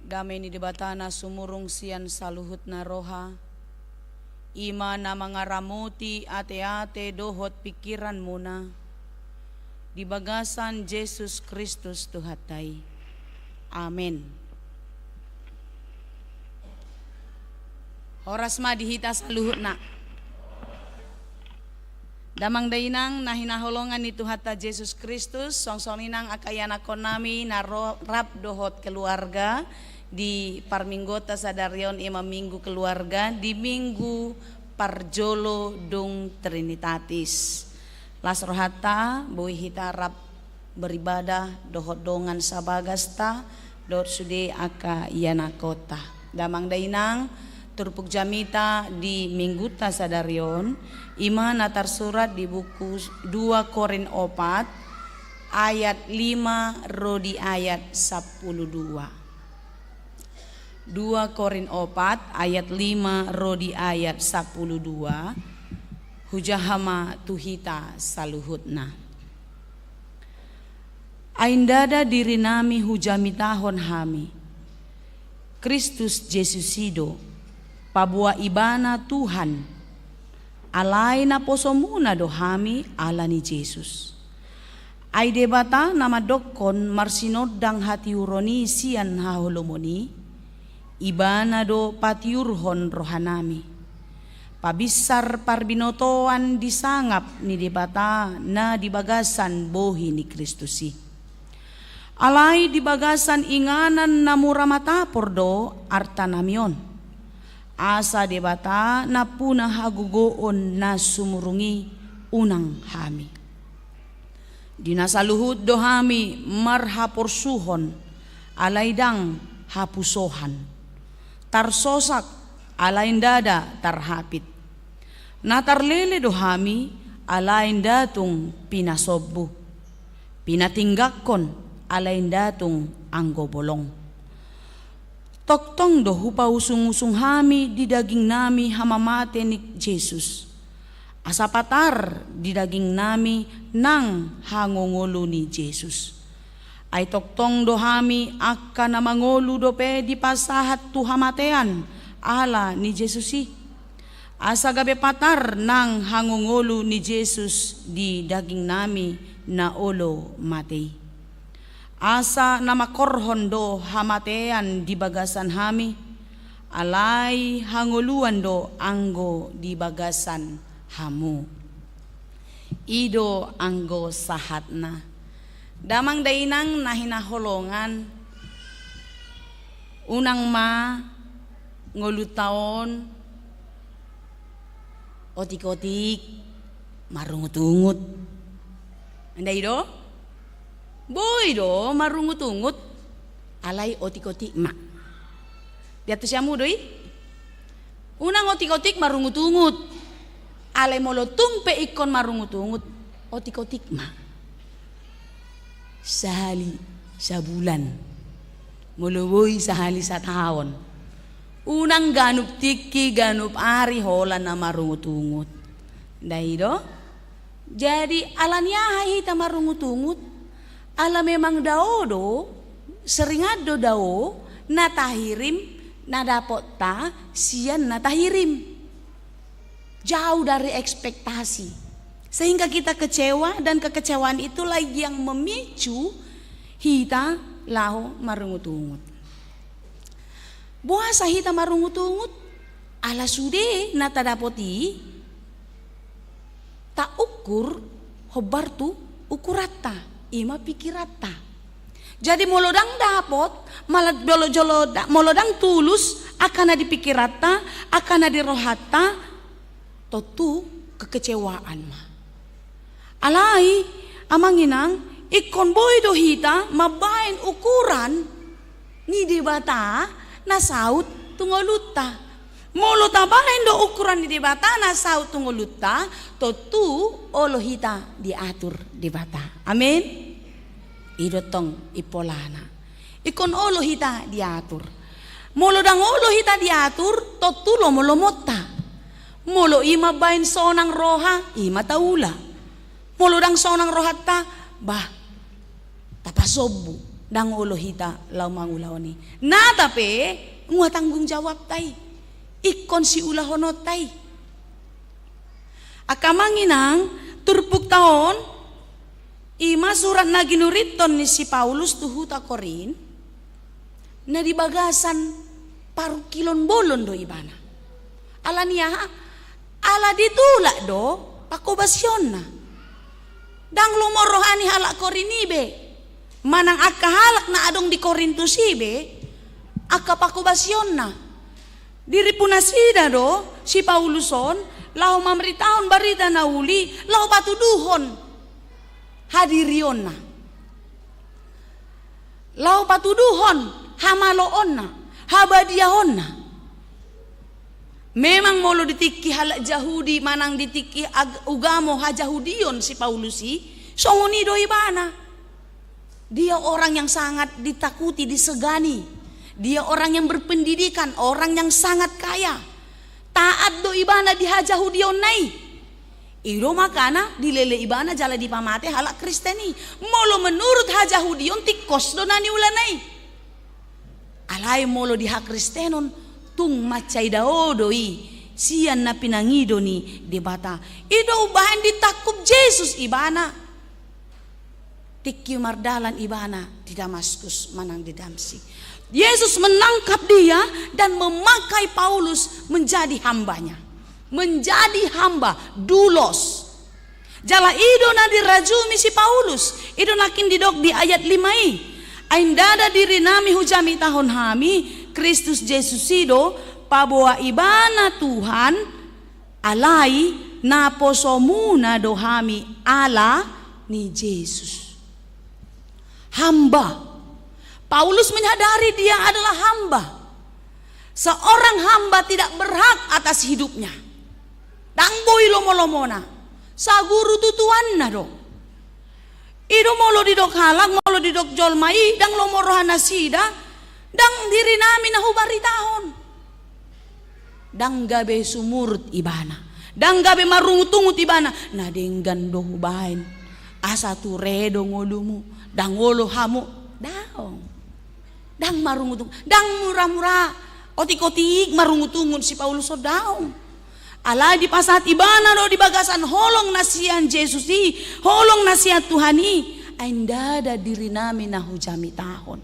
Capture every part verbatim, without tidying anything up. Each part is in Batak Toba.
Dame ni Debata na sumurung sian saluhutna roha, i ma na mangaramoti ateate dohot pingkiranmuna, di bagasan Jesus Kristus Tuhanta i. Amen. Horas ma di hita saluhutna. Damang dainang na hinaholongan ni Tuhanta Jesus Kristus, songon i nang angka ianakhonnami na ro-, rap dohot keluarga di parmingguonta sadari on, i ma minggu keluarga di minggu parjolo dung Trinitatis. Las rohanta, boi hita rap beribadah dohot dongan sabagasta dohot sude angka ianakhonta. Damang dainang, turpuk jamita di minggunta sadari on, i ma na tarsurat di buku dua Korint opat ayat lima ro di ayat sampulu dua. Dua Korint opat ayat lima ro di ayat sampulu dua. Hujaha ma tu hita saluhutna. Ai ndada dirinami hujamitahon hami, Kristus Jesus i do, paboa Ibana Tuhan, alai naposomuna do hami ala ni Jesus. Ai Debata na mandokkon marsinondang hatiuron i sian haholomon i, Ibana do patiurhon rohanami, pabinsar parbinotoan di sangap ni Debata na di bagasan bohi ni Kristus i. Alai di bagasan inganan na mura matapor do artanami on, asa Debata nampuna hagogoon na sumurung i unang hami. Di na saluhut do hami marhaporsuhon, alai ndang hapusohan. Tarsosak, alai ndada tarhapit. Na tarlele do hami, alai nda tung pinasombu. Pinatingganghon, alai nda tung anggo bolong. Tongtong do hupausung-usung hami di dagingnami hamamate ni Jesus, asa patar di dagingnami nang hangongolu ni Jesus. Ai tongtong do hami angka na mangolu dope dipasahat tu hamatean ala ni Jesus i, asa gabe patar nang hangongolu ni Jesus di dagingnami na olo mate i. Asa na mangkorhon do hamatean di bagasan hami, alai hangoluan do anggo di bagasan hamu. I do anggo sahatna. Damang dainang na hinaholongan, unang ma ngolunta on otik-otik marungut-ungut. Ndai do? Boi do marungut-ungut, alai otik-otik ma. Diantusi hamu do i? Unang otik-otik marungut-ungut. Alai molo tung pe ingkon marungut-ungut, otik-otik ma. Sahali sabulan. Molo boi sahali sataon. Unang ganup tingki, ganup ari holan na marungut-ungut. Ndai do? Jadi, ala ni aha hita marungut-ungut? Ala memang dao do, seringan do dao na tahirim, na dapotta sian na tahirim. Jauh dari ekspektasi. Sehingga kita kecewa, dan kekecewaan itulah yang memicu hita laho marungut-ungut. Boasa hita marungut-ungut? Ala sude na tadapot i taukur hombar tu ukuranta, i ma pikiranta. Jadi molo ndang dapot, mala-, molo jolo da-, molo ndang tulus angka na di pikiranta, angka na di rohanta, tontu kekecewaan ma. Alai, amang inang, ingkon boi do hita mambaen ukuran ni Debata na saut tu ngolunta. Molo tabaen do ukuran ni Debata na saut tu ngolunta, tontu olo hita diatur Debata. Amin. I do tong i polana. Ingkon olo hita diatur. Molo ndang olo hita diatur, tontu lomo-lomonta. Molo i mambaen sonang roha, i ma taula. Molo ndang sonang rohanta, bah, tapasombu. Ndang olo hita laho mangulahon i. Nata pe nunga tanggung jawabta i. Ingkon siulahononta i. Angka amang inang, turpukta on, i ma surat na ginurithon ni si Paulus tu huta Korint, na di bagasan parungkilon bolon do ibana. Ala ni aha? Ala ditulak do pangkobasionna. Ndang lomo roha ni halak Korint i be, manang angka halak na adong di Korintus i be, angka pangkobasionna. Dirimpu nasida do si Paulus on laho mambaritahon barita na uli, laho patuduhon hadirionna, laho patuduhon hamaloonna, habadiaonna. Memang molo di tingki halak Jahudi manang di tingki ag-, ugamo hajahudion si Paulus i, songon i do ibana. Dia orang yang sangat ditakuti, disegani. Dia orang yang berpendidikan, orang yang sangat kaya. Taat do ibana di hajahudionna i. I do makana dilele ibana jala dipamate halak Kristen i. Molo menurut hajahudion, tingkos do na niulana i. Alai molo di hakristenon, tung mansai dao do i sian na pinangido ni Debata. I do umbahen ditangkup Jesus ibana tingki mardalan ibana di Damaskus manang di Damsyik. Yesus menangkap dia dan memakai Paulus menjadi hambanya. Menjadi hamba, doulos. Jala i do na dirajumi si Paulus, i do nangkin didok di ayat lima i. Ai ndada dirinami hujamitahon hami, Kristus Jesus i do paboa ibana Tuhan, alai naposomuna do hami ala ni Jesus. Hamba. Paulus menyadari dia adalah hamba. Seorang hamba tidak berhak atas hidupnya. Ndang boi lomo-lomona. Saguru tu tuanna do. I do molo didok halak, molo didok jolma i, ndang lomo roha nasida, ndang dirinami na hubaritahon. Ndang gabe sumurut ibana. Ndang gabe marungut-ungut ibana. Na denggan do hubaen. Asa ture do ngolumu. Ndang olo hamu. Daong. Ndang marungut-ungut. Ndang mura-mura. Otik-otik marungut-ungut si Paulus on, daong. Alai dipasahat ibana do di bagasan holong na sian Jesus i. Holong na sian Tuhan i. Ai ndada dirinami na hujamitahon.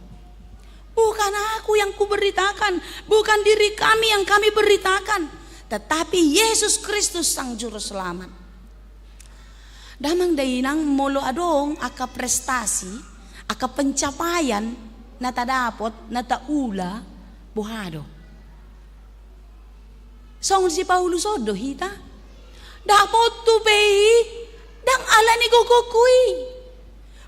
Bukan aku yang kuberitakan, bukan diri kami yang kami beritakan, tetapi Yesus Kristus Sang Juru Selamat. Damang dainang, molo adong angka prestasi, angka pencapaian na tadapot, na taula, boha do? Songon si Paulus on do hita. Dapothu pe i, ndang ala ni gogongku i.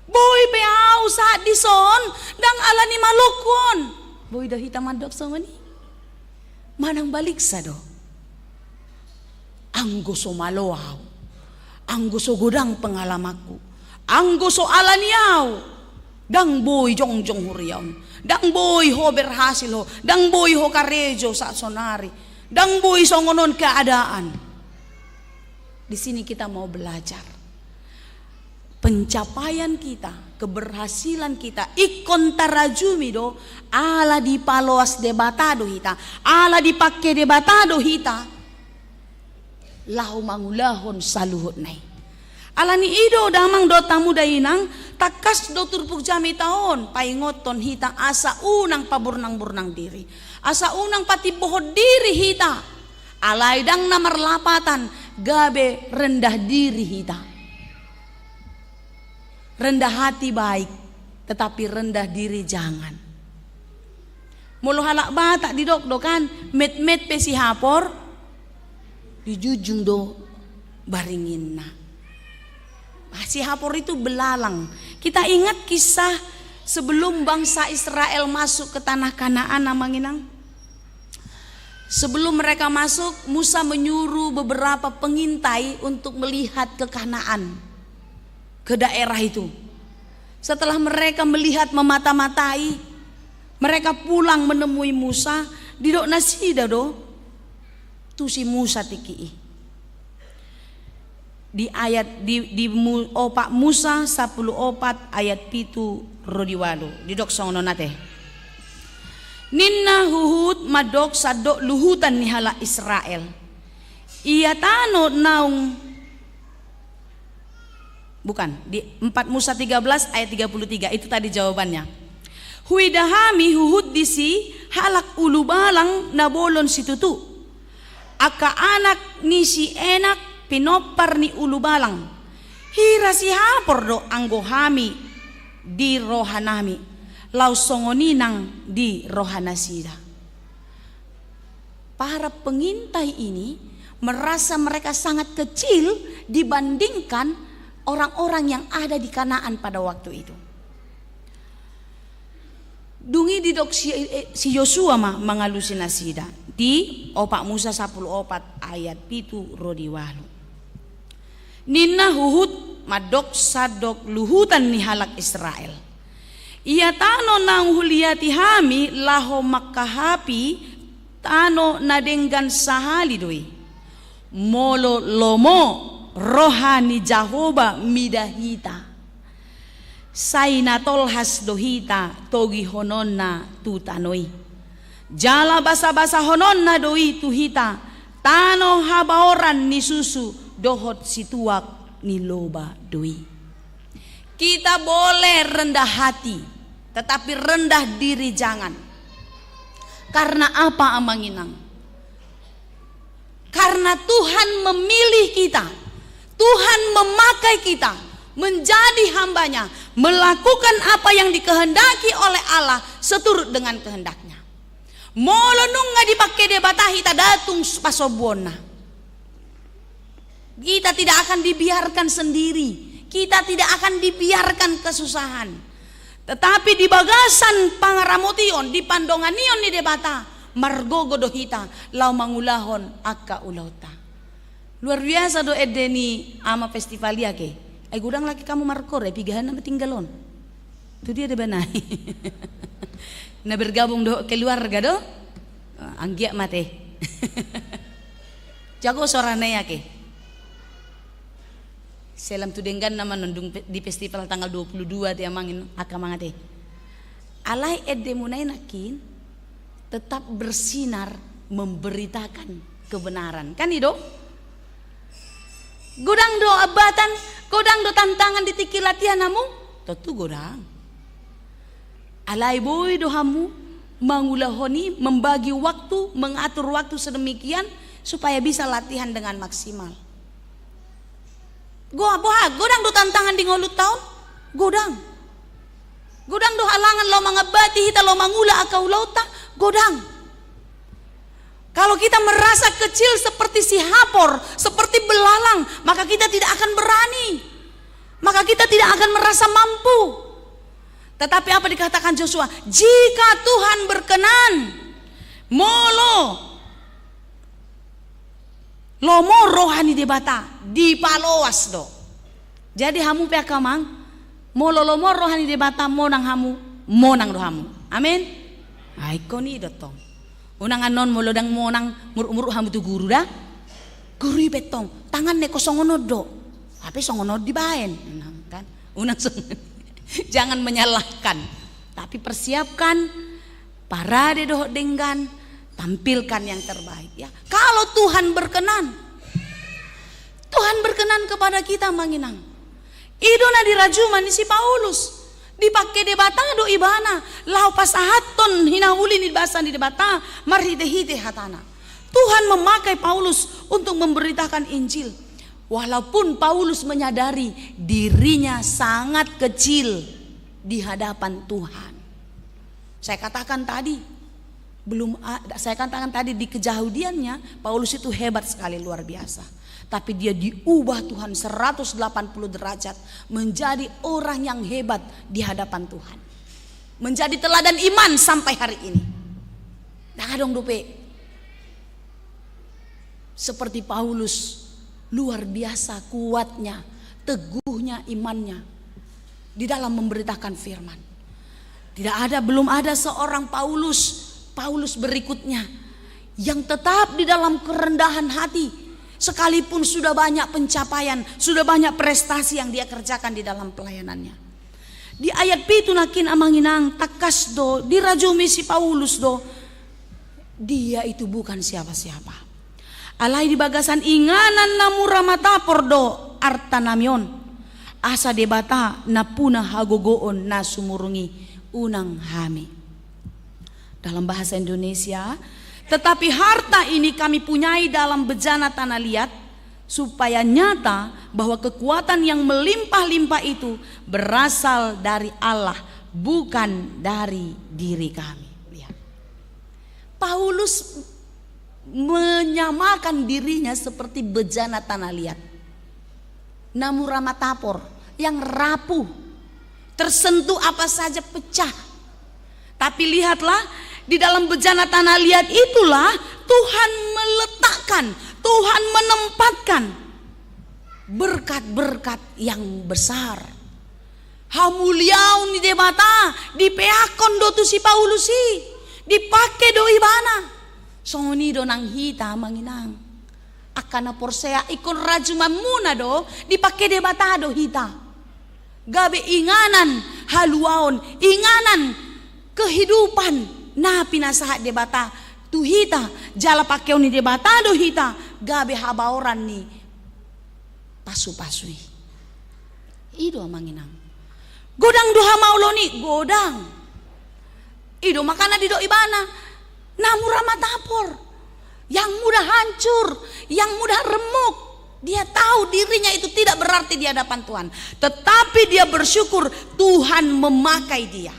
Boi pe au sahat dison, ndang ala ni malongku on. Boi do hita mandok songon i? Manang baliksa do? Anggo so malo au, anggo so godang pengalamanku, anggo so ala ni au, ndang boi jongjong huria on, ndang boi ho berhasil ho, ndang boi ho karejo saat sonari, ndang boi songon on keadaan. Di sini kita mau belajar. Pencapaian kita, keberhasilan kita, ingkon tarajumi do, ala dipaloas Debata do hita, ala dipangke Debata do hita. Laho mangulahon saluhutna i. Ala ni i do damang dohot hamu dainang, tangkas do turpuk jamita on paingothon hita asa unang paburnang-burnang diri, asa unang patimbohon diri hita. Alai ndang na marlapatan gabe rendah diri hita. Rendah hati baik, tetapi rendah diri jangan. Molo halak Batak didok do kan, metmet pe sihapor, dijunjung do baringinna. Ah, sihapor itu belalang. Kita ingat kisah sebelum bangsa Israel masuk ke tanah Kanaan, Amang Inang. Sebelum mereka masuk, Musa menyuruh beberapa pengintai untuk melihat ke Kanaan, ke daerah itu. Setelah mereka melihat, memata-matai, mereka pulang menemui Musa, didok nasida do tu si Musa tingki i. Di ayat di, di mu, opat Musa sampulu opat ayat pitu ro di ualu. Didok songon on ate. Ninna huhut mandok sandok luhutan ni halak Israel. Ia tano naung, bukan, di empat Musa tiga belas ayat tiga puluh tiga, itu tadi jawabannya. Huida hami huhut disi halak ulubalang na bolon situtu. Angka anak ni si Enak pinompar ni ulubalang. Hira sihapor do anggo hami di rohanami, laos songon i nang di rohanasida. Para pengintai ini merasa mereka sangat kecil dibandingkan orang-orang yang ada di Kanaan pada waktu itu. Dung i didok si, eh, si Yosua ma mangalusi nasida di opat Musa sampulu opat ayat pitu ro di ualu. Ninna huhut mandok sandok luhutan ni halak Israel. Ia tano naung huliati hami laho mangkahapi tano na denggan sahali do i. Molo lomo roha ni Jahowa mida hita, sai na tolhas do hita togihononna tu tano i. Jala basabasahononna do i tu hita tano habaoran ni susu dohot situak ni loba do i. Kita boleh rendah hati, tetapi rendah diri jangan. Karena apa, Amang Inang? Karena Tuhan memilih kita, Tuhan memakai kita menjadi hamba-Nya, melakukan apa yang dikehendaki oleh Allah seturut dengan kehendak-Nya. Molo nunga dipake Debata hita, ndang tung pasombuonna. Kita tidak akan dibiarkan sendiri. Kita tidak akan dibiarkan kesusahan. Tetapi di bagasan pangaramotion, di pandonganion ni Debata, margogo do hita laho mangulahon angka ulaonta. Luar biasa do ende ni ama festival i ate. Ai godang lagi hamu markoor, ai piga hana ma tinggal on. Tu dia deba nai. Na bergabung dohot keluarga do. Anggiat ma ate. Jago sorana i ate. Sai lam tu dengganna ma non dung pe-, di festival tanggal dua puluh dua ate, Amang, angka Amang ate. Alai endemuna i nangkin tetap bersinar memberitakan kebenaran. Kan i do? Godang do hambatan, godang do tantangan di tingki latihan hamu? Tontu godang. Alai boi do hamu mangulahon i, membagi waktu, mengatur waktu sedemikian supaya bisa latihan dengan maksimal. Go-, boha, godang do tantangan di ngolunta on? Godang. Godang do halangan laho mangambati hita, laho mangula angka ulaonta? Godang. Kalau kita merasa kecil seperti sihapor, seperti belalang, maka kita tidak akan berani. Maka kita tidak akan merasa mampu. Tetapi apa dikatakan Yosua? Jika Tuhan berkenan, molo lomo roha ni Debata, dipaloas do. Jadi hamu pe angka Amang, molo lomo roha ni Debata, monang hamu, monang do hamu. Amin. Ai ingkon i do tong. Unang annon molo ndang monang muruk-muruk hamu tu guru da. Guru i pe tong, tanganna ingkon songon on do. Hape songon on dibaen. Unang kan? Unang songon. Jangan menyalahkan. Tapi persiapkan parade dohot denggan, tampilkan yang terbaik, ya. Kalau Tuhan berkenan, Tuhan berkenan kepada kita, Amang Inang. I do na dirajuma ni si Paulus. Dipake Debata do ibana laho pasahathon hinauli ni basa ni Debata marhite-hite hatana. Tuhan memakai Paulus untuk memberitakan Injil. Walaupun Paulus menyadari dirinya sangat kecil di hadapan Tuhan. Saya katakan tadi, belum a-, saya katakan tadi, di kejahudiannya, Paulus itu hebat sekali, luar biasa. Tapi dia diubah Tuhan seratus delapan puluh derajat, menjadi orang yang hebat di hadapan Tuhan. Menjadi teladan iman sampai hari ini. Ndang adong dope seperti Paulus, luar biasa kuatnya, teguhnya imannya di dalam memberitakan firman. Tidak ada, belum ada seorang Paulus, Paulus berikutnya yang tetap di dalam kerendahan hati, Sekalipun sudah banyak pencapaian, sudah banyak prestasi yang dia kerjakan di dalam pelayanannya. Di ayat pitu nangkin, amang inang, tangkas do dirajumi si Paulus do, dia itu bukan siapa-siapa. Alai di bagasan inganan na mura matapor do artanami on, asa Debata nampuna hagogoon na sumurung i unang hami. Dalam bahasa Indonesia, tetapi harta ini kami punyai dalam bejana tanah liat, supaya nyata bahwa kekuatan yang melimpah-limpah itu berasal dari Allah, bukan dari diri kami. Lihat. Paulus menyamakan dirinya seperti bejana tanah liat. Na mura matapor, yang rapuh, tersentuh apa saja pecah. Tapi lihatlah, di dalam bejana tanah liat itulah Tuhan meletakkan, Tuhan menempatkan berkat-berkat yang besar. Hamuliaon ni Debata dipeakkon do tu si Paulus i, dipake do ibana. Songon i do nang hita, amang inang. Angka na porsea, ingkon rajumanmuna do, dipake Debata do hita. Gabe inganan haluaon, inganan kehidupan na pinasahat Debata tu hita, jala pakeon ni Debata do hita gabe habaoran ni pasu-pasu i. I do, amang inang. Godang do hamaolon i, godang. I do makana didok ibana, na mura matapor, yang mudah hancur, yang mudah remuk. Dia tahu dirinya itu tidak berarti di hadapan Tuhan, tetapi dia bersyukur Tuhan memakai dia.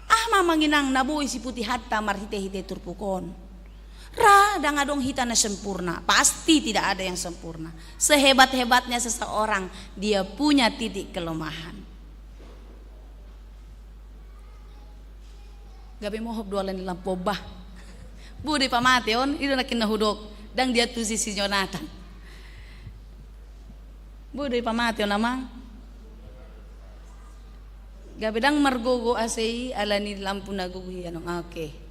Aha ma, amang inang, na boi siputihonta marhite-hite turpuk on? Ra, ndang adong hita na sempurna. Pasti tidak ada yang sempurna. Sehebat-hebatnya seseorang, dia punya titik kelemahan. Gabe mohop do ala ni lampu on bah. Boi do ipamate on, i do nangkin na hudok. Ndang diantusi si Jonatan. Boi do ipamate on, amang. Gabe ndang margogo A C i ala ni lampu na gogo i, anu, ah, oke.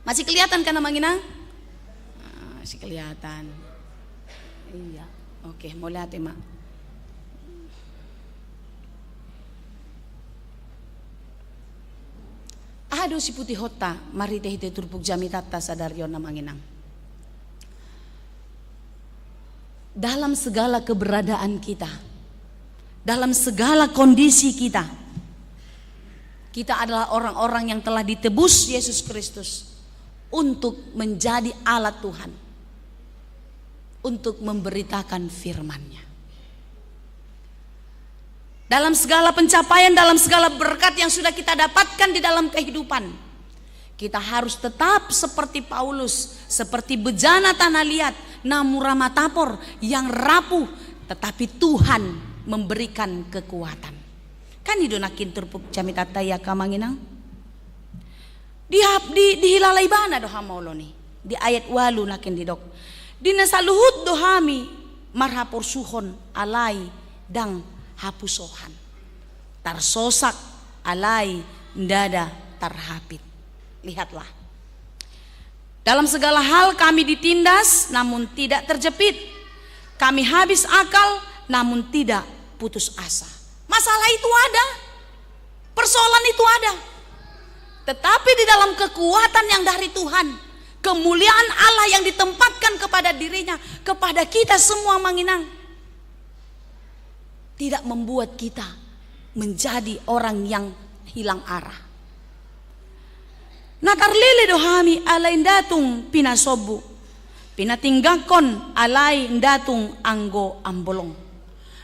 Masih kelihatan kan, amang inang? Ah, masih kelihatan. Iya. Oke, mauliate ma. Aha do siputihonta marhite-hite turpuk jamitanta sadari on, amang inang? Dalam segala keberadaan kita, dalam segala kondisi kita, kita adalah orang-orang yang telah ditebus Yesus Kristus untuk menjadi alat Tuhan, untuk memberitakan firman-Nya. Dalam segala pencapaian, dalam segala berkat yang sudah kita dapatkan di dalam kehidupan, kita harus tetap seperti Paulus, seperti bejana tanah liat, na mura matapor, yang rapuh, tetapi Tuhan memberikan kekuatan. Kan i do nangkin turpuk jamitanta i, angka amang inang? Di, di, dihilala ibana do hamaolon i. Di ayat ualu nangkin didok, di na saluhut do hami marhaporsuhon alai ndang hapusohan, tarsosak alai ndada tarhapit. Lihatlah. Dalam segala hal kami ditindas, namun tidak terjepit. Kami habis akal, namun tidak putus asa. Masalah itu ada. Persoalan itu ada. Tetapi di dalam kekuatan yang dari Tuhan, kemuliaan Allah yang ditempatkan kepada dirinya, kepada kita semua, amang inang, tidak membuat kita menjadi orang yang hilang arah. Na tarlele do hami alai nda tung pinasombu, pinatinggangkon alai nda tung anggo ambolong.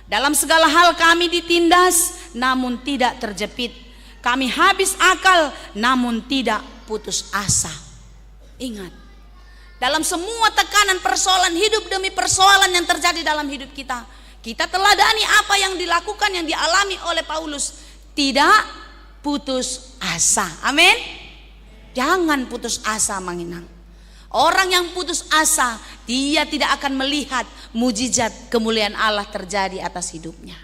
Dalam segala hal kami ditindas, namun tidak terjepit. Kami habis akal, namun tidak putus asa. Ingat, dalam semua tekanan persoalan hidup demi persoalan yang terjadi dalam hidup kita, kita teladani apa yang dilakukan, yang dialami oleh Paulus. Tidak putus asa. Amin. Jangan putus asa, amang inang. Orang yang putus asa, dia tidak akan melihat mujizat kemuliaan Allah terjadi atas hidupnya.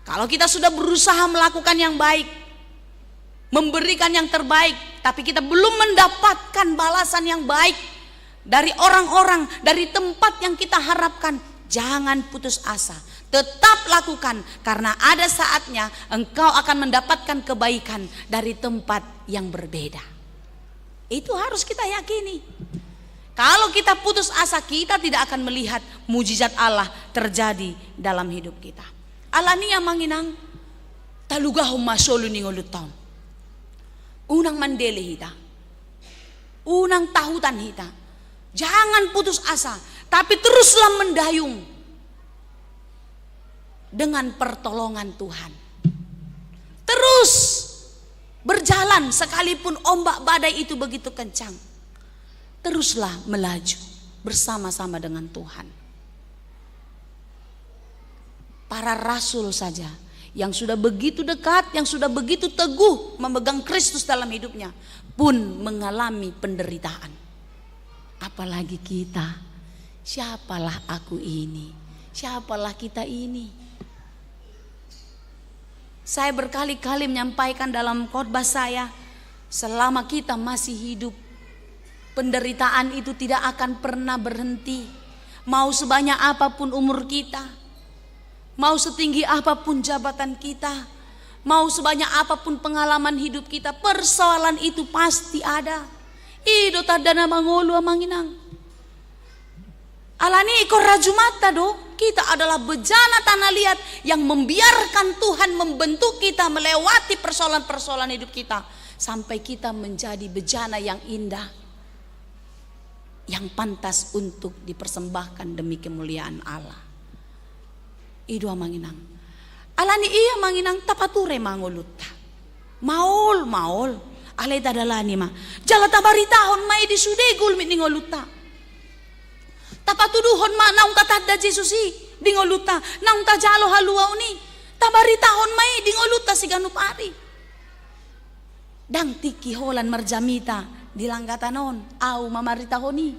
Kalau kita sudah berusaha melakukan yang baik, memberikan yang terbaik, tapi kita belum mendapatkan balasan yang baik, dari orang-orang, dari tempat yang kita harapkan, jangan putus asa. Tetap lakukan, karena ada saatnya engkau akan mendapatkan kebaikan dari tempat yang berbeda. Itu harus kita yakini. Kalau kita putus asa, kita tidak akan melihat mujizat Allah terjadi dalam hidup kita. Alani i, amang inang, talugahon ma solu ni ngolunta on. Unang mandele hita. Unang tahutan hita. Jangan putus asa, tapi teruslah mendayung dengan pertolongan Tuhan. Terus berjalan sekalipun ombak badai itu begitu kencang. Teruslah melaju bersama-sama dengan Tuhan. Para rasul saja yang sudah begitu dekat, yang sudah begitu teguh memegang Kristus dalam hidupnya, pun mengalami penderitaan. Apalagi kita, siapalah aku ini, siapalah kita ini. Saya berkali-kali menyampaikan dalam khotbah saya, selama kita masih hidup, penderitaan itu tidak akan pernah berhenti. Mau sebanyak apapun umur kita, mau setinggi apapun jabatan kita, mau sebanyak apapun pengalaman hidup kita, persoalan itu pasti ada. I do tanda na mangolu, amang inang. Alani i, ingkon rajumanta do, kita adalah bejana tanah liat yang membiarkan Tuhan membentuk kita melewati persoalan-persoalan hidup kita, sampai kita menjadi bejana yang indah, yang pantas untuk dipersembahkan demi kemuliaan Allah. I do, amang inang. Alani i, amang inang, tapature ma ngolunta. Maol, maol. Alai tadalani ma. Jala tabaritahon ma i di sude gulmit ni ngolunta. Tapatuduhon ma naung tatanda Jesus i di ngolunta, naung tajalo haluaon i. Tabaritahon ma i di ngolunta siganup ari. Ndang tingki holan marjamita di langgatan on, au mamaritahon i.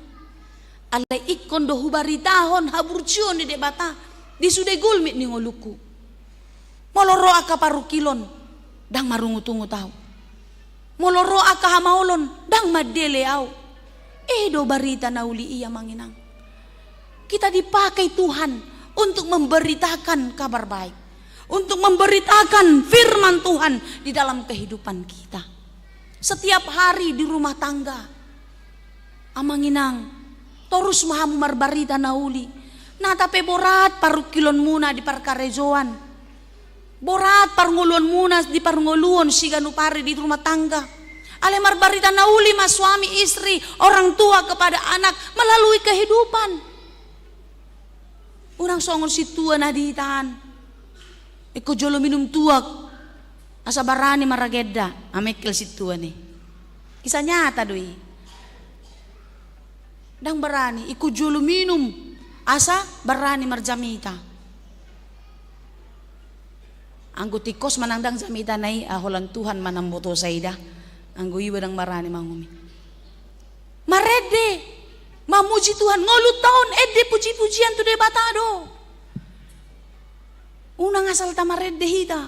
Alai ingkon do hubaritahon haburjuon ni Debata di sude gulmit ni ngolungku. Molo ro angka parungkilon, ndang marungutungut au. Molo ro angka hamaolon, ndang mandele au. I do barita na uli i, amang inang. Kita dipakai Tuhan untuk memberitakan kabar baik, untuk memberitakan firman Tuhan di dalam kehidupan kita. Setiap hari di rumah tangga, amang inang, torus ma hamu marbarita na uli. Nata pe borat parungkilonmuna di parkarejoan, borat parngoluonmuna di parngoluon siganup ari di rumah tangga. Alai marbarita na uli ma suami istri, orang tua kepada anak melalui kehidupan. Unang songon sintua na di hita an. Ingkon jolo minum tuak asa barani maragenda, amengkel sintua i. Kisah nyata do i. Ndang barani, ingkon jolo minum asa barani marjamita. Anggo tingkos manang ndang jamitana i, ah, holan Tuhan ma na mamboto saida. Anggo iba ndang barani manguhumi. Marende, mamuji Tuhan, ngolunta on ende puji-pujian tu Debata do. Unang asal tamarende hita.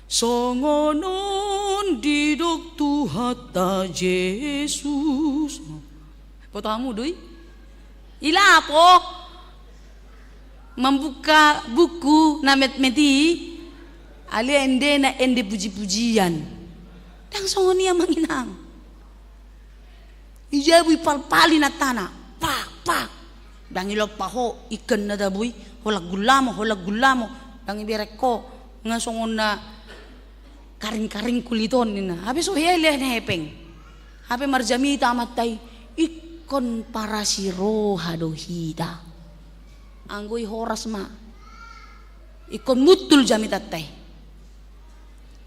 Songon on didok Tuhanta Jesus. Boto hamu do i? Ila po? Mambuka buku na metmet i, alai endena ende puji-pujian. Ndang songon i, amang inang. Ija boi palpali nantana, pak, pak. Ndang ilompa ho, ingkon na tabo i, holan gullamo, holan gullamo. Ndang iberek ho, nga songon na karing-karing kulit on ninna. Hape so hea i lehon hepeng. Hape marjamita amanta i, ingkon parasi roha do hita. Anggo i horas ma. Ingkon muntul jamitanta i.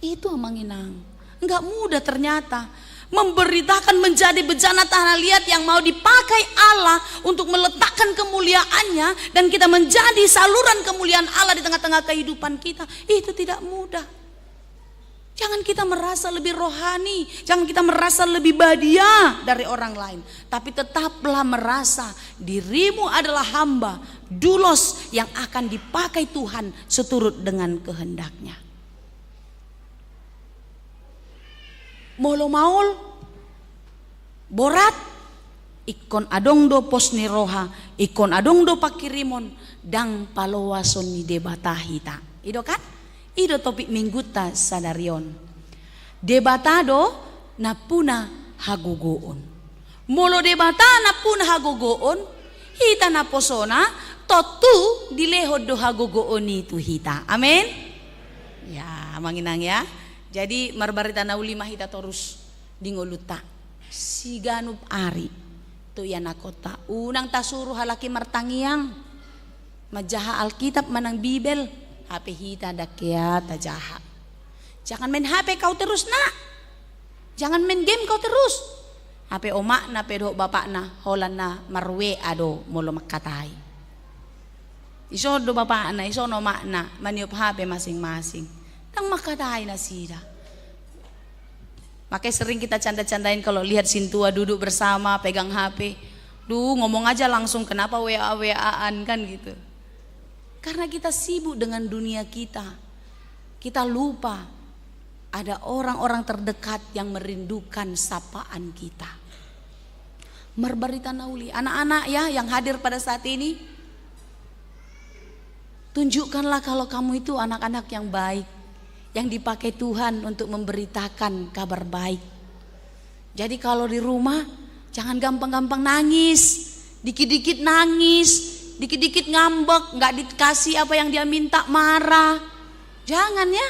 Itu, amang inang. Nggak mudah ternyata. Memberitakan, menjadi bejana tanah liat yang mau dipakai Allah untuk meletakkan kemuliaan-Nya dan kita menjadi saluran kemuliaan Allah di tengah-tengah kehidupan kita. Itu tidak mudah. Jangan kita merasa lebih rohani, jangan kita merasa lebih badia dari orang lain, tapi tetaplah merasa dirimu adalah hamba, doulos yang akan dipakai Tuhan seturut dengan kehendak-Nya. Molo maol, borat, Ingkon adong do pos ni roha, ingkon adong do pangkirimon, ndang paloason ni Debata hita. I do kan? I do topik minggunta sadari on. Debata do nampuna hagogoon. Molo Debata nampuna hagogoon, hita naposona tontu dilehon do hagogoon i tu hita. Amin. Ya, amang inang ya. Jadi marbarita na uli ma hita torus di ngolunta siganup ari. Tu ianakhonta, unang tasuru halak i martangiang, manjaha Alkitab manang Bibel, hape hita ndang hea tajaha. Jangan main hape kau terus, Nak. Jangan main game kau terus. Hape omakna pe dohot bapakna holan na mar-W A do molo mangkatai. Dison do bapakna, dison omakna maniop hape masing-masing. Ndang mangkatai nasida. Makanya sering kita canda-candain kalau lihat sintua duduk bersama pegang hape. Duh, ngomong aja langsung, kenapa W A-W A-an kan gitu. Karena kita sibuk dengan dunia kita. Kita lupa ada orang-orang terdekat yang merindukan sapaan kita. Marbarita na uli. Anak-anak ya yang hadir pada saat ini, tunjukkanlah kalau kamu itu anak-anak yang baik, yang dipakai Tuhan untuk memberitakan kabar baik. Jadi kalau di rumah, jangan gampang-gampang nangis, dikit-dikit nangis, dikit-dikit ngambek, nggak dikasih apa yang dia minta, marah. Jangan ya.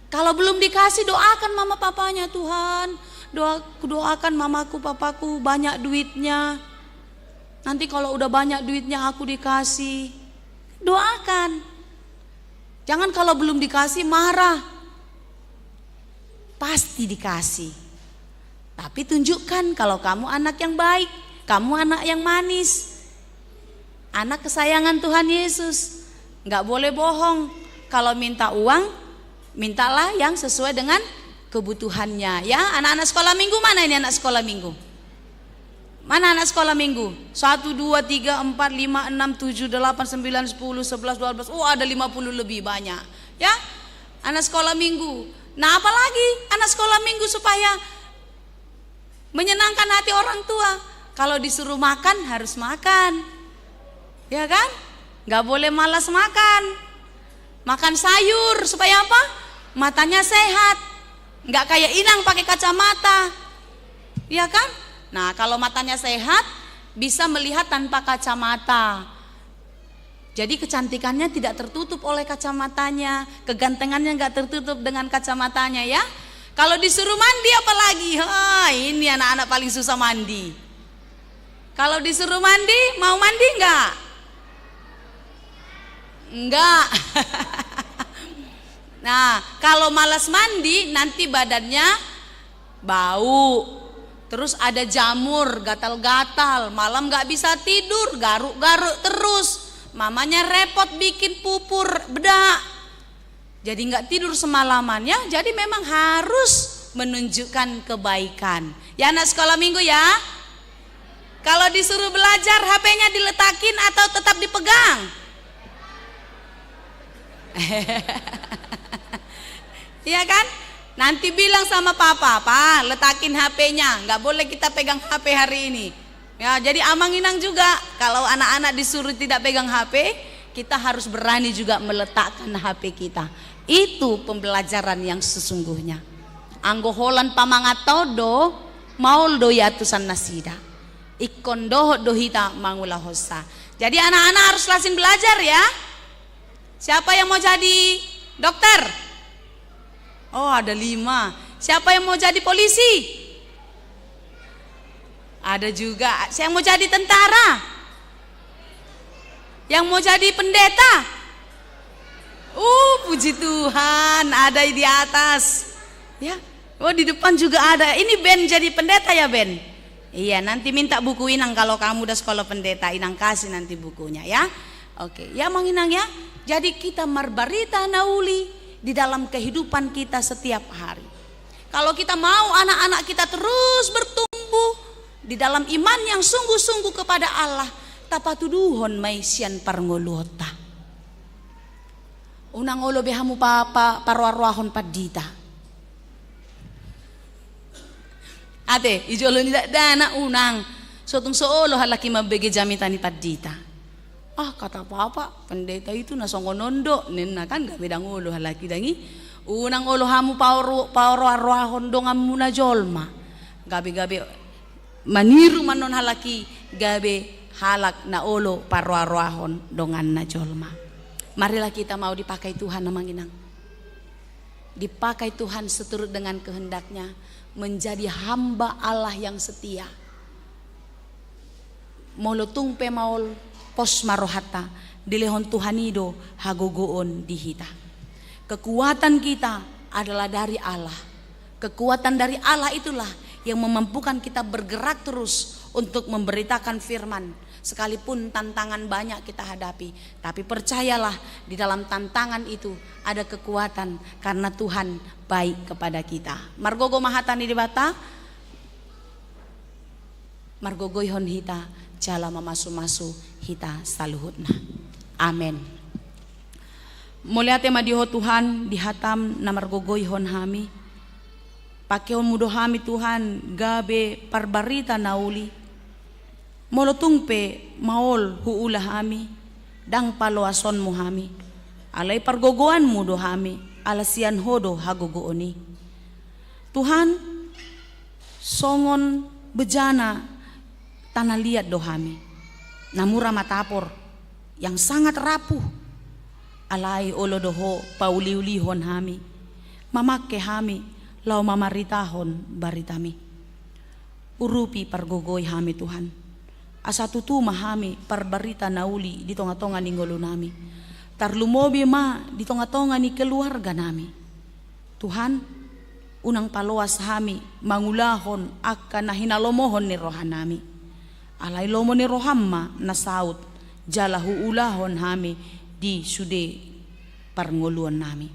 Kalau belum dikasih, doakan mama papanya, "Tuhan, doa-, doakan mamaku papaku banyak duitnya. Nanti kalau udah banyak duitnya, aku dikasih." Doakan. Jangan kalau belum dikasih, marah. Pasti dikasih. Tapi tunjukkan kalau kamu anak yang baik, kamu anak yang manis. Anak kesayangan Tuhan Yesus. Nggak boleh bohong. Kalau minta uang, mintalah yang sesuai dengan kebutuhannya. Ya, anak-anak sekolah minggu mana ini anak sekolah minggu? Mana anak sekolah minggu? Satu, dua, tiga, empat, lima, enam, tujuh, delapan, sembilan, sepuluh, sebelas, dua belas. Oh, ada lima puluh lebih banyak. Ya, anak sekolah minggu. Nah, apalagi anak sekolah minggu supaya menyenangkan hati orang tua. Kalau disuruh makan, harus makan. Ya kan? Nggak boleh malas makan. Makan sayur, supaya apa? Matanya sehat. Nggak kayak inang pakai kacamata. Ya kan? Nah, kalau matanya sehat, bisa melihat tanpa kacamata. Jadi kecantikannya tidak tertutup oleh kacamatanya, kegantengannya nggak tertutup dengan kacamatanya ya. Kalau disuruh mandi apalagi, ha, ini anak-anak paling susah mandi. Kalau disuruh mandi, mau mandi nggak? Nggak. Nah, kalau malas mandi, nanti badannya bau. Terus ada jamur, gatal-gatal, malam nggak bisa tidur, garuk-garuk terus. Mamanya repot bikin pupur bedak. Jadi nggak tidur semalaman ya. Jadi memang harus menunjukkan kebaikan. Ya anak sekolah minggu ya. Kalau disuruh belajar, H P-nya diletakin atau tetap dipegang? Iya kan? Nanti bilang sama papa, "Pa, letakin H P-nya, nggak boleh kita pegang H P hari ini." Ya, jadi amang inang juga, kalau anak-anak disuruh tidak pegang H P, kita harus berani juga meletakkan H P kita. Itu pembelajaran yang sesungguhnya. Anggo holan pamangan do, maol do i atusan nasida. Ingkon dohot do hita mangulahonsa. Jadi anak-anak harus rajin belajar ya. Siapa yang mau jadi dokter? Oh, ada lima. Siapa yang mau jadi polisi? Ada juga. Siapa yang mau jadi tentara? Yang mau jadi pendeta? Uh, puji Tuhan, ada di atas. Ya. Oh, di depan juga ada. Ini Ben jadi pendeta ya, Ben? Iya, nanti minta buku inang kalau kamu udah sekolah pendeta, inang kasih nanti bukunya ya. Oke, ya amang inang ya. Jadi kita marbarita na uli di dalam kehidupan kita setiap hari. Kalau kita mau anak-anak kita terus bertumbuh di dalam iman yang sungguh-sungguh kepada Allah, tapatuduhon ma i sian parngoluonta. Unang olo be hamu pa, pa, paroa-roahon pandita. Ate, i jolo ni dakdanak unang. So tung so olo halak i mambege jamita ni pandita. Ah, kata papa, pendeta itu na songon on do, ninna kan, gabe ndang olo halak i ndang i. Unang olo hamu paoro-, paroa-roahon donganmuna jolma. Gabe-gabe maniru ma annon halak i, gabe halak na olo paroa-roahon donganna jolma. Marilah kita mau dipakai Tuhan, Amang Inang. Dipakai Tuhan seturut dengan kehendak-Nya, menjadi hamba Allah yang setia. Molo tung pe maol, pos ma rohanta, dilehon Tuhan i do hagogoon di hita. Kekuatan kita adalah dari Allah. Kekuatan dari Allah itulah yang memampukan kita bergerak terus untuk memberitakan firman. Sekalipun tantangan banyak kita hadapi, tapi percayalah, di dalam tantangan itu ada kekuatan karena Tuhan baik kepada kita. Margogo ma hata ni Debata, margogoihon hita, jala mamasu-masu hita saluhutna. Amen. Mauliate ma di Ho Tuhan, di hataM na margogoihon hami. PakeonMu do hami, Tuhan, gabe parbarita na uli. Molo tung pe maol huula hami, ndang paloasonMu hami. Alai pargogoanMu do hami, ala sian Ho do hagogoon i. Tuhan, songon bejana tanah liat do hami, na mura matapor, yang sangat rapuh. Alai olo do Ho pauliulihon hami, mamangke hami laho mamaritahon baritaMi. Urupi, pargogoi hami, Tuhan, asa tutu ma hami parbarita na uli di tongatonga ni ngolunami. Tarlumobi ma di tongatonga ni keluarganami. Tuhan, unang paloas hami mangulahon angka na hinalomohon ni rohanami. Alai lomo ni rohaM ma na saut, jala huulahon hami di sude parngoluonnami.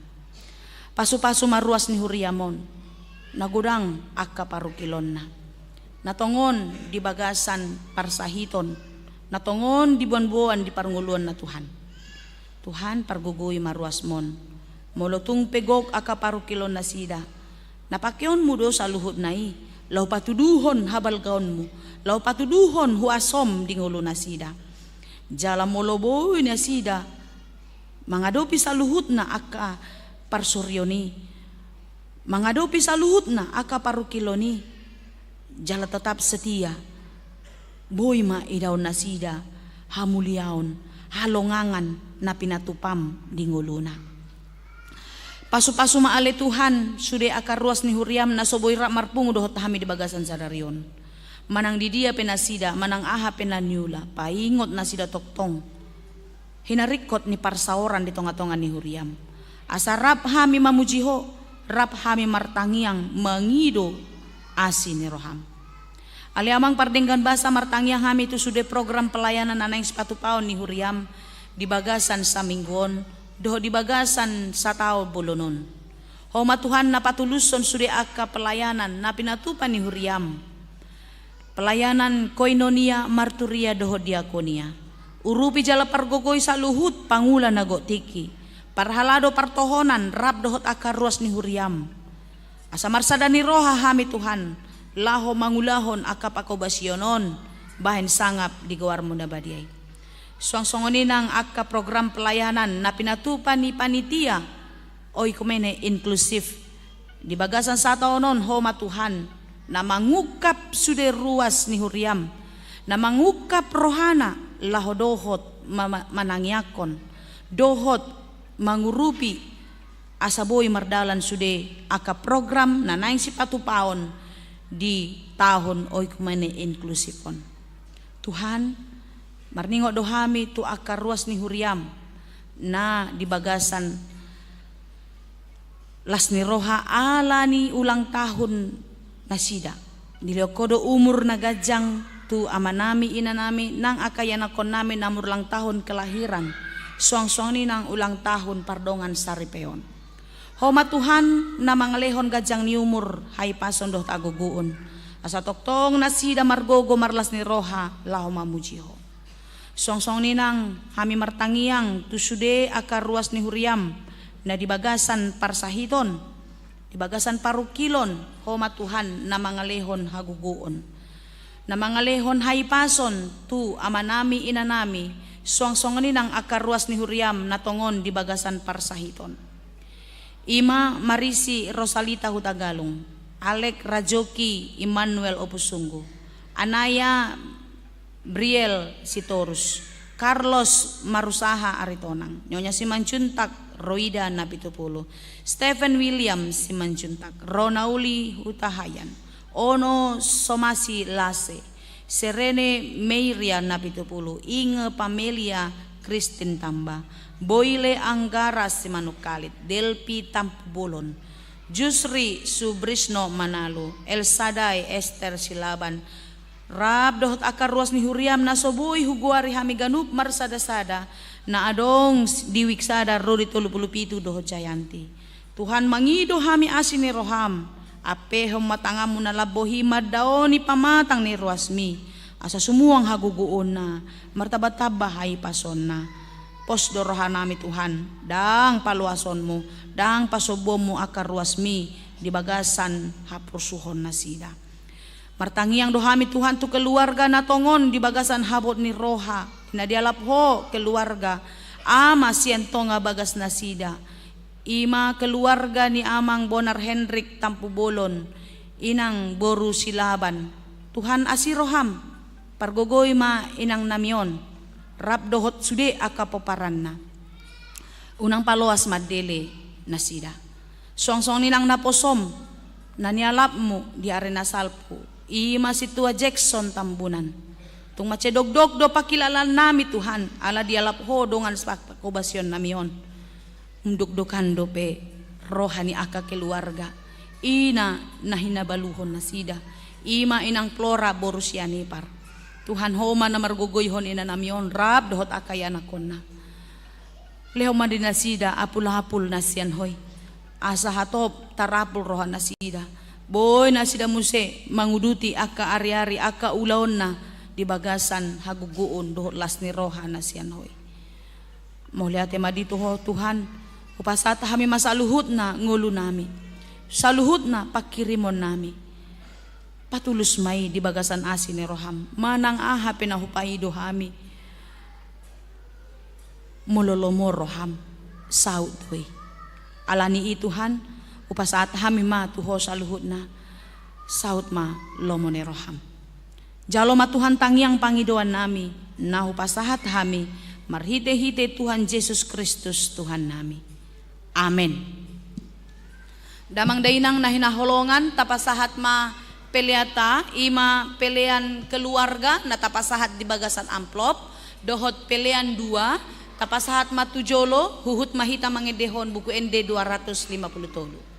Pasupasu ma ruas ni huriaM on, na godang angka parungkilonna, na tongon di bagasan parsahiton, na tongon di boanboan di parngoluonna, Tuhan. Tuhan, pargogoi ma ruasMon. Molo tung pe gok angka parungkilon nasida, na pakeonMu do saluhutna i, laho patuduhon habalgaonMu, laho patuduhon huasoM di ngolu nasida. Jala molo boi nasida mangadopi saluhutna angka parsorion i, mangadopi saluhutna angka parungkilon i, jala tetap setia, boi ma idaon nasida hamuliaon, halongangan na pinatupaM di ngoluna. Pasupasu ma ale Tuhan sude angka ruas ni huriaM na so boi rap marpungu dohot hami di bagasan sadari on. Manang di dia pe nasida, manang aha pe na niula, paingot nasida tongtong hinaringkot ni parsaoran di tongatonga ni huriaM. Asa rap hami mamuji Ho, rap hami martangiang mangido asi ni rohaM. Ale Amang pardenggan basa, martangiang hami tu sude program pelayanan na naeng sipatupaon ni huriaM di bagasan saminggu on dohot di bagasan sataon bolon on. Ho ma Tuhan na patulushon sude angka pelayanan na pinatupa ni huriaM. Pelayanan koinonia, marturia dohot diakonia. Urupi jala pargogoi saluhut pangula na gok tingki, parhalado partohonan rap dohot angka ruas ni huriaM. Asa marsada ni roha hami Tuhan, laho mangulahon angka pangkobasion on bahen sangap di goarMu na badia i. Suang songon i nang angka program pelayanan na pinatupa ni panitia oikumene inklusif. Di bagasan sataon on Ho ma Tuhan na mangungkap sude ruas ni huriaM, na mangungkap rohana laho dohot ma-, ma-, manangiangkon, dohot mangurupi asa boi mardalan sude angka program na naeng sipatupaon di taon oikumene inklusif on. Tuhan, marningot do hami tu angka ruas ni huriaM na di bagasan las ni roha ala ni ulang tahun nasida. Dilehon Ho do umur na ganjang tu amanami, inanami, nang angka ianakkonnami na marulang tahun kelahiran, suang songon i nang ulang tahun pardongan saripeon. Ho ma Tuhan na mangalehon ganjang ni umur, hahipason dohot hagogoon, asa tongtong nasida margogo marlas ni roha laho mamuji Ho. Suang songon i nang hami martangiang tu sude angka ruas ni huriaM na di bagasan parsahiton, di bagasan parungkilon, Ho ma Tuhan na mangalehon hagogoon. Na mangalehon hahipason tu amanami inanami, suang songon i nang angka ruas ni huriam na tongon di bagasan parsahiton. I ma Marisi Rosalita Hutagalung, Alek Rajoki Immanuel Opusunggu, Anaya Briel Sitorus, Carlos Marusaha Aritonang, Nyonya Simanjuntak Roida Napitupulu, Stephen William Simanjuntak, Ronauli Hutahayan, Ono Somasi Lase, Serene Meiria Napitupulu, Inge Pamelia Kristin Tamba, Boile Anggara Simanungkalit, Delpi Tampubolon, Jusri Subrisno Manalu, Elsadai Ester Silaban, rap dohot angka ruas ni huriam na so boi hugoari hami ganup marsadasada, na adong di Wiksada ro di tolu pulu pitu dohot Jayanti. Tuhan, mangido hami asi ni roham, ampehon ma tanganmu na lambok i mandaoni pamatang ni ruasmi, asa sumuang hagogoonna, martambatamba hahipasonna. Pos do rohanami Tuhan, ndang paloasonmu, ndang pasombuonmu angka ruasmi di bagasan haporsuhon nasida. Martangiang do hami Tuhan tu keluarga na tongon di bagasan habot ni roha, na dialap ho keluarga, ama sian tonga bagas nasida. I ma keluarga ni Amang Bonar Hendrik Tampubolon, Inang boru Silaban. Tuhan, asi roham, pargogoi ma inangnami on, rap dohot sude angka pomparanna. Unang paloas mandele nasida. Suang songon i nang naposom, na nialapmu di ari na salpu, i ma Sintua Jackson Tambunan. Tung mansai dokdok do pangkilalaannami Tuhan, ala dialap ho dongan sahobasionnami on. Umdokdokan dope roha ni angka keluarga, i na hinabaluhon nasida, i ma Inang Flora boru Sianipar. Tuhan, ho ma na margogoihon inangnami on rap dohot angka ianakhonna. Lehon ma di nasida apulapul na sian ho i, asa hatop tarapul roha nasida. Boi nasida muse manguduti angka ariari, angka ulaonna di bagasan hagogoon dohot las ni roha na sian ho i. Mauliate ma di tu ho Tuhan, hupasahat hami ma saluhutna ngolunami, saluhutna pangkirimonnami. Patulus ma i di bagasan asi ni roham, manang aha pe na hupaido hami. Molo lomo roham, saut do i. Alani i Tuhan, hupasahat hami ma tu ho saluhutna, saut ma lomo ni roham. Jalo ma Tuhan tangiang pangidoannami, na hupasahat hami, marhitehite Tuhan Jesus Kristus Tuhannami. Amen. Damang dainang na hinaholongan, tapasahat ma peleanta, i ma pelean keluarga, na tapasahat di bagasan amplop, dohot pelean dua, tapasahat ma tu jolo, huhut ma hita mangendehon Buku Ende dua ratus lima puluh tolu.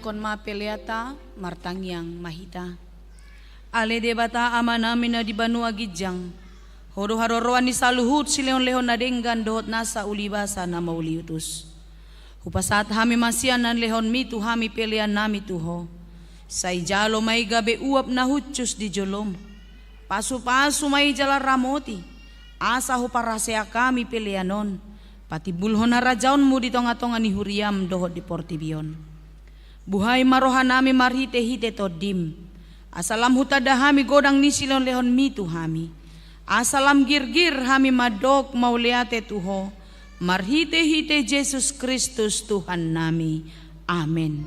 Tundukon ma peleanta, martangiang ma hita. Ale Debata Amanami na di banua ginjang, Ho do haroroan ni saluhut silehonlehon na denggan dohot nasa ulibasa na mauliutus. Hupasahat hami ma sian na nilehonMi tu hami peleannami tu Ho. Sai jalo ma i gabe uap na hushus di joloM. Pasupasu ma i jala ramoti, asa huparhaseang hami pelean on patimbulhon harajaonMu di tongatonga ni huriaM dohot di portibi on. Buhai ma rohanami marhitehite TondiM, asa lam hutanda hami godang ni silehonlehonMi tu hami, asa lam girgir hami mandok mauliate tu Ho, marhitehite Jesus Kristus Tuhannami. Amen.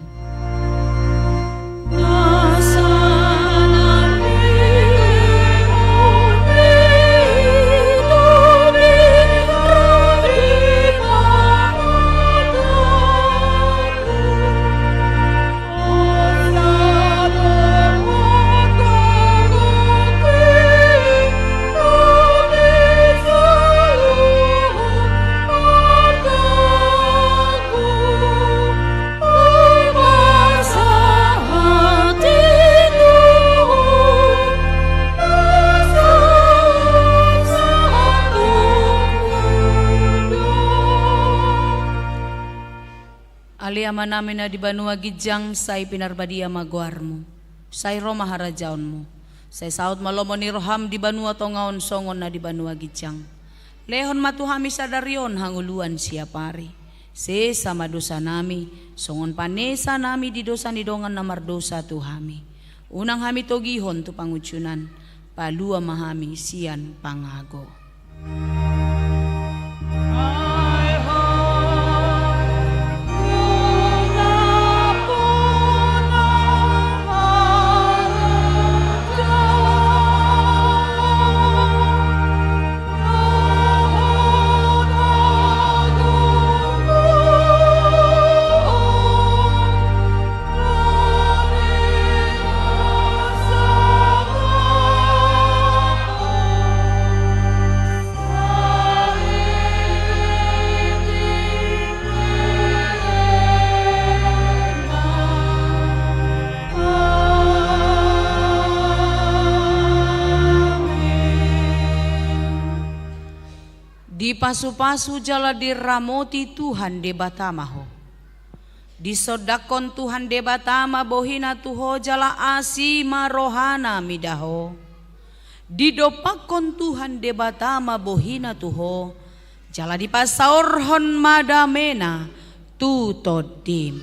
Ale Amanami na di banua ginjang, sai pinarbadia ma goarMu. Sai ro ma harajaonMu. Sai saut ma lomo ni rohaM di banua tonga on songon na di banua ginjang. Lehon ma tu hami sadari on hangoluan siapari. Sesa ma dosanami, songon panesanami di dosa ni dongan na mardosa tu hami. Unang hami togihon tu pangunjunan, palua ma hami sian pangago. Dipasupasu jala diramoti Tuhan Debata ma ho. Disondangkon Tuhan Debata ma bohiNa tu ho jala asi ma rohaNa mida ho. Didompakkon Tuhan Debata ma bohiNa tu ho, jala dipasaorhon ma dameNa tu tondim.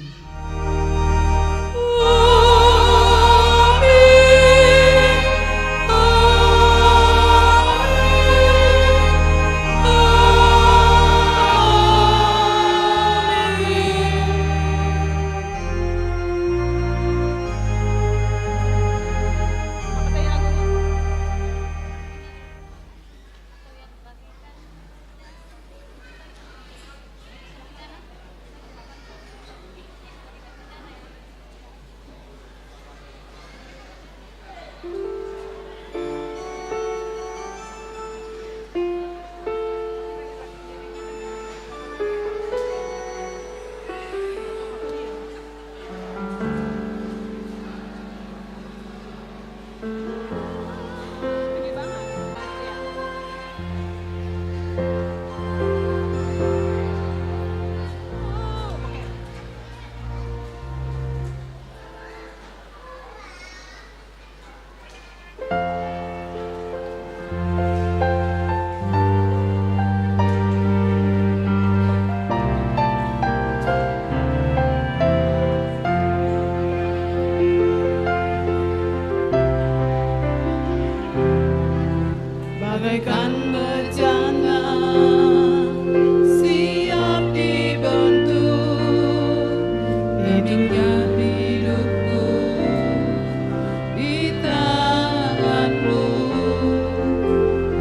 Bagaikan